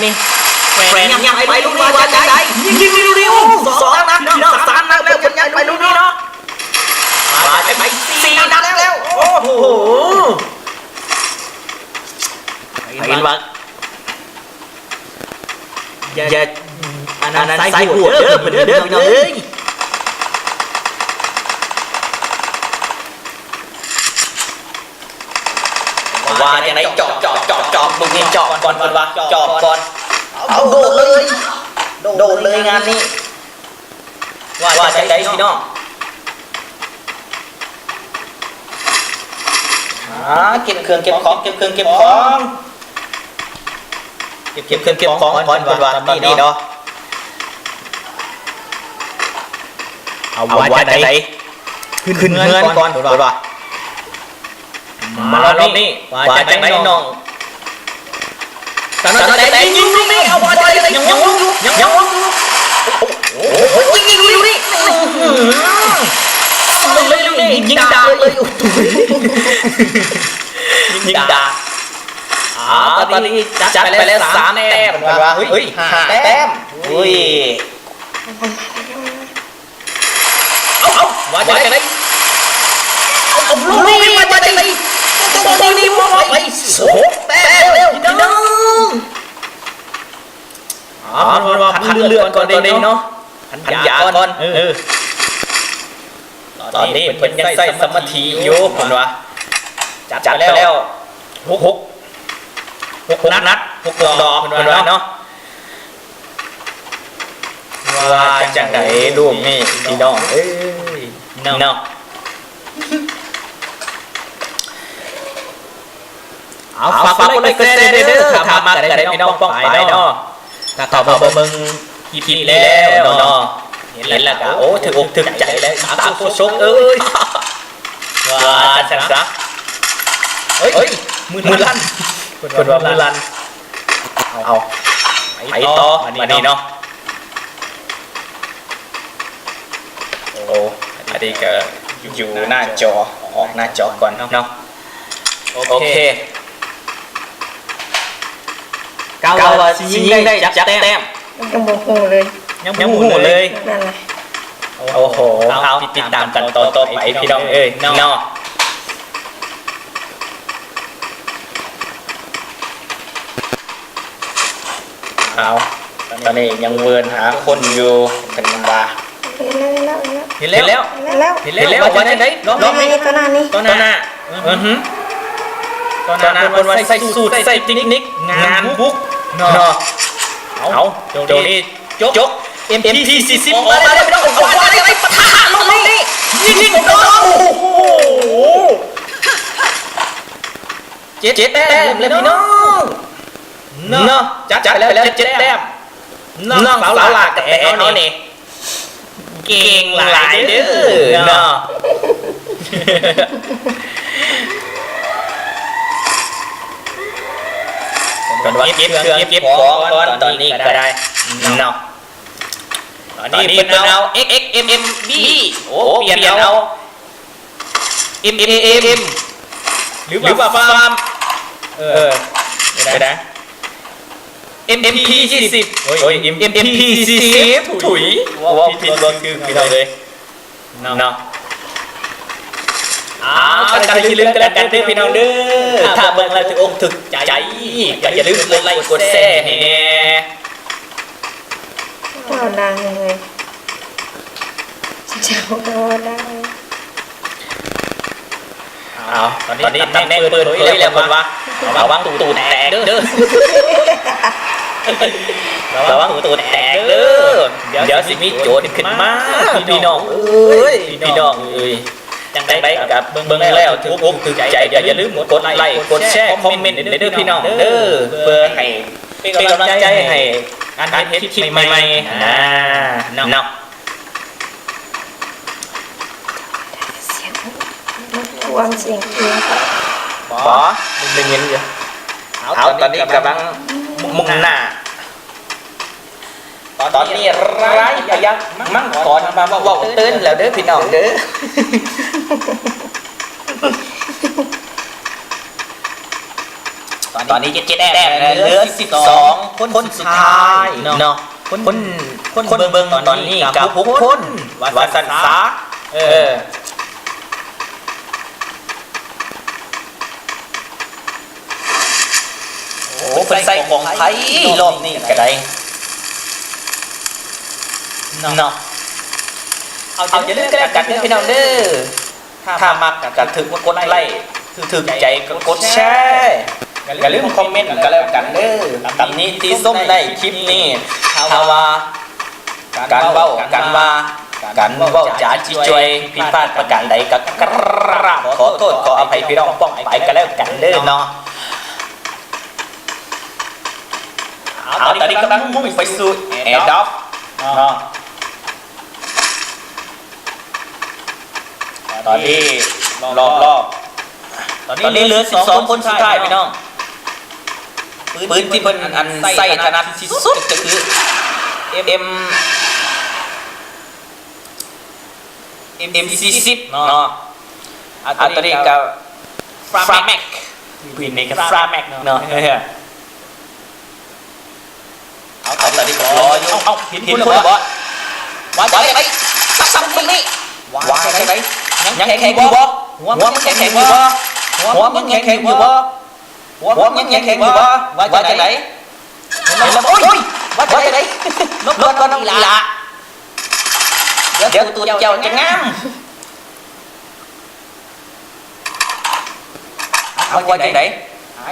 ນີ້ ແຂວນຍັງໄປລູກນີ້ວ່າຈັ່ງໃດ? ຍິງລູກນີ້ ໂອ້ ສອງນັດພີ່ນ້ອງ ສາມນັດແລ້ວ ເພິ່ນຍັງໄປລູກນີ້ເນາະ ວ່າຈັ່ງໃດ? ສີ່ນັດແລ້ວ ໂອ້ໂຫ ເຫັນວ່າ ຢ່າ ອັນນັ້ນ ສາຍໂຫດເດີ ເພິ່ນເດີ ພີ່ນ້ອງເອີຍ ວ່າຈັ່ງໃດ? ຈອບ ຈອບ ຈອບ ຈອບ ລູກນີ້ຈອບກ່ອນ ເພິ່ນວ່າຈອບກ່ອນ ເອົາ ໂດດເລີຍ ໂດດເລີຍງານນີ້ ວ່າຈັ່ງໃດພີ່ນ້ອງ? ອ່າ ເກັບເຄື່ອງເກັບຂອງ ເກັບເຄື່ອງເກັບຂອງ ເກັບ ເກັບເຄື່ອງເກັບຂອງກ່ອນ ເພິ່ນວ່າຕອນນີ້ເນາະ ເອົາ ວ່າຈັ່ງໃດ? ຂຶ້ນເຮືອນກ່ອນ ເພິ່ນວ່າ ມາລອບນີ້ ວ່າຈັ່ງໃດນ້ອງ? ສາວນ້ອຍຈະໄດ້ຍິງລູກນີ້ ເອົາ ວ່າຈັ່ງໃດ? ຍັງ ຍັງ ຍັງ ໂອ້ໂຫ ຍິງລູກນີ້ ຍິງດາບເລີຍ ຍິງດາບເລີຍ ຍິງດາບ ອ່າ ຕອນນີ້ຈັດໄປແລ້ວສາມແຕ້ມ ເພິ່ນວ່າ ເຮີ້ຍ ຫ້າແຕ້ມ ເຮີ້ຍ ເອົາ ເອົາ ວ່າຈັ່ງໃດ? ເອົາ ເອົາ ລູກນີ້ວ່າຈັ່ງໃດ? ໂອ້ໂຫ ນີ້ບໍ່ໄປ ຫົກແຕ້ມແລ້ວພີ່ນ້ອງ ອ່າ ເພິ່ນວ່າພັນເລືອດກ່ອນເດ້ເນາະ ພັນຢາກ່ອນ ເອີ ຕອນນີ້ເພິ່ນຍັງໃຊ້ສະມາທິຢູ່ ເພິ່ນວ່າ ຈັດໄປແລ້ວ ຫົກ ຫົກ ຫົກນັດ ຫົກດອກ ເພິ່ນວ່າເນາະ ວ່າຈັ່ງໃດລູກນີ້ພີ່ນ້ອງເອີຍ ເນາະ ເອົາ ຝາກກົດໄລກົດແຊແດ່ເດີ ຖ້າມັກກໍໄດ້ພີ່ນ້ອງປ້ອງປາຍເນາະ ຖ້າເຂົ້າມາເບິ່ງຄລິບນີ້ແລ້ວເນາະ ເຫັນແລ້ວກໍ ໂອ້ ຖືກອົກຖືກໃຈແລ້ວ ອີຕາໂຄສົກເອີຍ ວ່າຊັ້ນຊະ ເອີຍ ມືລັນ ເພິ່ນວ່າມືລັນ ເອົາ ໄປຕໍ່ບາດນີ້ເນາະ ໂອ້ ອັນນີ້ກໍຢູ່ໜ້າຈໍ ອອກໜ້າຈໍກ່ອນເນາະ ໂອເຄ ກ່າວວ່າຊິຍິງໄດ້ຈັກແຕ້ມ? ຍັງບໍ່ຮູ້ເລີຍ ຍັງບໍ່ຮູ້ເລີຍ ນັ້ນແຫຼະ ໂອ້ໂຫ ເອົາ ຕິດຕາມກັນຕໍ່ໆໄປພີ່ນ້ອງເອີຍເນາະ ເອົາ ຕອນນີ້ຍັງເວີນຫາຄົນຢູ່ ເພິ່ນວ່າ ເຫັນແລ້ວ ເຫັນແລ້ວ ເຫັນແລ້ວ ເຫັນແລ້ວ ວ່າຈັ່ງໃດ? ລອບນີ້ ຕໍ່ໜ້ານີ້ ຕໍ່ໜ້າ ອືຮຶ ຕໍ່ໜ້າເພິ່ນວ່າໃສ່ສູດ ໃສ່ເຕັກນິກ ງານບຸກເນາະ ເອົາ ໂຈນີ້ ຈົກ ເອັມພີສີ່ສິບ ອອກມາແລ້ວ ອອກມາແລ້ວ ປະທະລົງນີ້ ຍິງ ໂອ້ໂຫ ເຈັດແຕ້ມແລ້ວພີ່ນ້ອງ ເນາະ ຈັດໄປແລ້ວເຈັດແຕ້ມ ນ້ອງສາວຫຼ້າກະແຕເຮົານີ້ ເກັ່ງຫຼາຍເດີເນາະ ເພິ່ນວ່າເກັບເຄື່ອງເກັບຂອງກ່ອນ ຕອນນີ້ກໍໄດ້ເນາະ ຕອນນີ້ເພິ່ນເອົາ ເອັກເອັກເອັມເອັມບີ ໂອ້ ປ່ຽນເອົາ ເອັມເອັມເອັມ ຫຼືວ່າຟາມ ເອີ ໄດ້ ເອັມພີສີ່ສິບ ໂອ້ຍ ເອັມພີສີ່ສິບ ທຸຍ ເວົ້າຜິດເວົ້າຖືກພີ່ນ້ອງເອີຍ ເນາະ ເອົາ ກໍຢ່າລືມກັນແລ້ວກັນເດີພີ່ນ້ອງເດີ ຖ້າເບິ່ງແລ້ວຖືກອົກຖືກໃຈ ກໍຢ່າລືມກົດໄລກົດແຊໃຫ້ແດ່ ເວົ້າດັງເລີຍ ເຈົ້າກໍເວົ້າດັງເລີຍ ເອົາ ຕອນນີ້ຕຳແໜ່ງເປີດເຜີຍແລ້ວເພິ່ນວ່າ ລະວັງຕູແຕກເດີ ລະວັງຕູແຕກເດີ ດຽວຊິມີໂຈນຂຶ້ນມາ ພີ່ນ້ອງເອີຍ ພີ່ນ້ອງເອີຍ ຈັ່ງໃດກໍເບິ່ງແລ້ວຖືກອົກຖືກໃຈ ກໍຢ່າລືມກົດໄລກົດແຊຄອມເມັນເດີພີ່ນ້ອງເດີ ເພື່ອໃຫ້ເປັນກຳລັງໃຈໃຫ້ການເຮັດຄລິບໃໝ່ໆ ນະ ເນາະ ສຽງມັນກວາງສຽງເອີງ ບໍ່ ໄດ້ຍິນຢູ່ ເອົາ ຕອນນີ້ກຳລັງມຸ່ງໜ້າ ຕອນນີ້ຮ້າຍພະຍັກມັງກອນມາເວົ້າເຕີນແລ້ວເດີພີ່ນ້ອງເດີ ຕອນ ຕອນນີ້ເຈັດແຕ້ມ ເຫຼືອສິບສອງຄົນສຸດທ້າຍເນາະ. ຄົນ ຄົນເບິ່ງຕອນນີ້ກະຫົກຄົນ ວ່າຊັ້ນຊະ. ເອີ ໂອ້ ເພິ່ນໃສ່ຂອງໃຜລອບນີ້ກະໄດ້ເນາະ. ເອົາ ຢ່າລືມກັນເດີພີ່ນ້ອງເດີ. ຖ້າມັກກະຖືກກົດໄລ້ ຖືກໃຈກະກົດແຊ. ຢ່າລືມຄອມເມັນກະແລ້ວກັນເດີ. ຕຳໜິຕິຊົມໃນຄລິບນີ້ ຖ້າວ່າການເວົ້າ ການວ່າ ການເວົ້າຈາຈິ່ວຍ ຜິດພາດປະການໃດກະກະລາບຂໍໂທດຂໍອະໄພພີ່ນ້ອງປ້ອງປາຍກະແລ້ວກັນເດີເນາະ. ເອົາ ຕອນນີ້ກຳລັງມຸ່ງໄປສູ່ແອດອບເນາະ. ຕອນນີ້ລອບໆ ຕອນນີ້ເຫຼືອສິບສອງຄົນສຸດທ້າຍພີ່ນ້ອງ. ປືນທີ່ເພິ່ນອັນໃຊ້ຖະໜັດທີ່ສຸດກະຄືເອັມ ເອັມສີ່ສິບເນາະ. ອາ ຕົວນີ້ກະຟຣາແມັກ ປືນນີ້ກະຟຣາແມັກເນາະ. ເອົາ ຕອນນີ້ກະລໍຢູ່. ເອົາ ເຫັນພຸ້ນບໍ່? ວ່າຈັ່ງໃດ? ຊັບຊ້ຳນີ້ ວ່າຈັ່ງໃດ? ຍັງແຂງຢູ່ບໍ່? ຫົວມັນຍັງແຂງຢູ່ບໍ່? ຫົວມັນຍັງແຂງຢູ່ບໍ່? ຫົວມັນຍັງແຂງຢູ່ບໍ່? ວ່າຈັ່ງໃດ? ເຫັນແລ້ວບໍ່? ໂອ້ຍ ວ່າຈັ່ງໃດ? ຫຼົບກ່ອນອີ່ຫຼ້າ ດຽວຕູດເຈົ້າຈະງາມ. ເອົາ ວ່າຈັ່ງໃດ?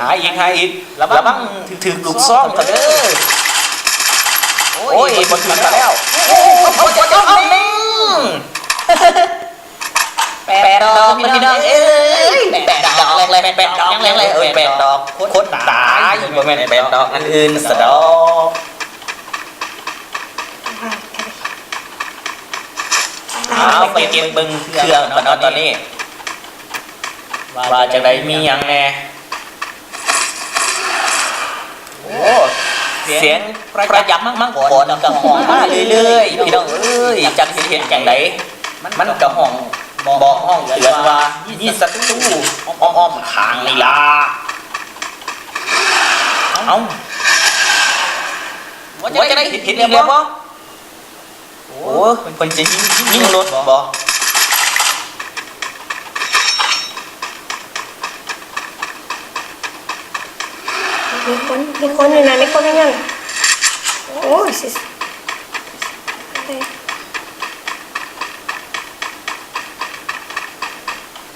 ຫາອີກ ຫາອີກ ລະວັງຖືກລູກຊອງເຂົາເດີ. ໂອ້ຍ ບໍ່ຖືກຊະແລ້ວ. ໂອ້ຍ ແປດດອກພີ່ນ້ອງເອີຍ ແປດດອກແລ້ວ ແປດດອກແລ້ວ ເອີຍ ແປດດອກ ຄົນຕາຍ ບໍ່ແມ່ນແປດດອກອັນອື່ນສະດອກ. ເອົາ ໄປເກັບເບິ່ງເຄື່ອງກ່ອນເນາະ ຕອນນີ້ ວ່າຈັ່ງໃດ ມີຫຍັງແດ່. ໂອ້ ສຽງພະຍັບມັງກອນກະຮ້ອງມາເລື້ອຍໆ ພີ່ນ້ອງເອີຍ ຈັກຊິເຮັດຈັ່ງໃດ ມັນກະຮ້ອງບອກ ຮ້ອງເຕືອນວ່າມີສັດຕູອ້ອມໆຂ້າງນີ້ລະ. ເອົ້າ ວ່າຈັ່ງໃດ ເຫັນອີກແລ້ວບໍ່? ໂອ້ ເພິ່ນຊິຍິງລົດບໍ່? ມີຄົນ ມີຄົນຢູ່ນັ້ນ ມີຄົນຢູ່ນັ້ນ. ໂອ້ຍ ຊິ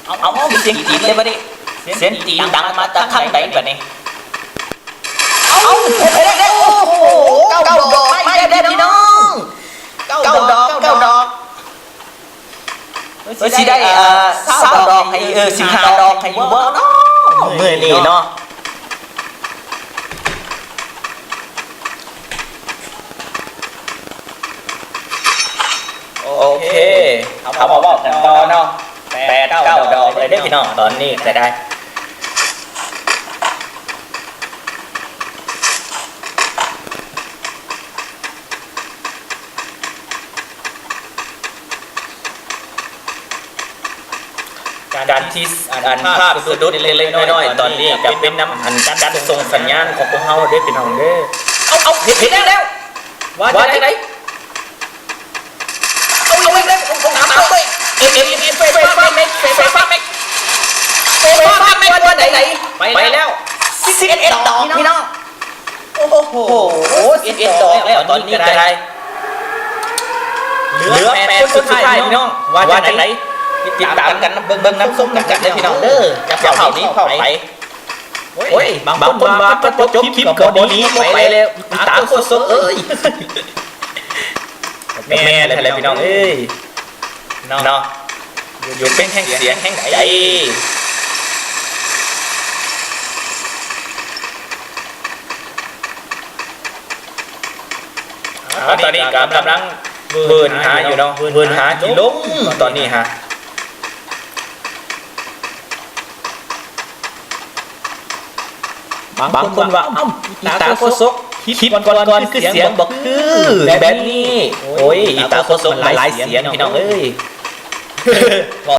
ເອົາ ເອົາ ສຽງຕີນເລີຍບາດນີ້ ສຽງຕີນດັງມາຈາກທາງໃດບາດນີ້? ເອົ້າ ໂອ້ໂຫ ເກົ້າດອກ ມາອີກແລ້ວພີ່ນ້ອງ ເກົ້າດອກ ເກົ້າດອກ. ເອີ ຊິໄດ້ ເອີ ຊາວດອກໃຫ້ ເອີ ສິບຫ້າດອກໃຫ້ຢູ່ບໍ່ເນາະ ມື້ນີ້ເນາະ. ໂອເຄ ເຮົາມາເວົ້າກັນຕໍ່ເນາະ ແປດເກົ້າດອກເລີຍເດີພີ່ນ້ອງ ຕອນນີ້ກະໄດ້. ການທີ່ ອັນ ພາບສະດຸດເລັກໆນ້ອຍໆ ຕອນນີ້ກະເປັນນຳ ອັນ ການສົ່ງສັນຍານຂອງພວກເຮົາເດີພີ່ນ້ອງເດີ. ເອົາ ເອົາ ເຫັນແລ້ວ ວ່າຈັ່ງໃດ? ເອົາ ເອົາ ເອົາ ເອົາ ເອົາ ເອັມ ເອັມ ເອັມ ເອັມ ໄຟຟ້າແມັກ ໄຟຟ້າແມັກ ໄຟຟ້າແມັກ ວ່າຈັ່ງໃດ? ໄປແລ້ວ ສິບເອັດດອກພີ່ນ້ອງ. ໂອ້ໂຫ ສິບເອັດດອກແລ້ວ ຕອນນີ້ກະໄດ້ ເຫຼືອແປດຄົນສຸດທ້າຍພີ່ນ້ອງ ວ່າຈັ່ງໃດ? ຕິດຕາມກັນເບິ່ງນຳຊົມນຳກັນເດີພີ່ນ້ອງເດີ ຢ່າຟ້າວໜີ ເຂົ້າໄປ. ໂອ້ຍ ບາງຄົນວ່າ ຄັນບໍ່ຈົບຄລິບກະບໍ່ໜີ ບໍ່ໄປແລ້ວ ອີຕາໂຄສົກເອີຍ. ແມ່ນແຫຼະພີ່ນ້ອງເອີຍ ເນາະ ຢູ່ເປັນແຮງສຽງແຮງໃຈ. ອາ ຕອນນີ້ກະກຳລັງເວີນຫາຢູ່ເນາະ ເວີນຫາທີ່ລົງ ຕອນນີ້ຫາ ບາງຄົນວ່າ ເອົ້າ ອີຕາໂຄສົກ ຄລິບກ່ອນໆ ຄືສຽງບໍ່ຄືແບບນີ້. ໂອ້ຍ ອີຕາໂຄສົກມັນຫຼາຍສຽງພີ່ນ້ອງເອີຍ ເວົ້າ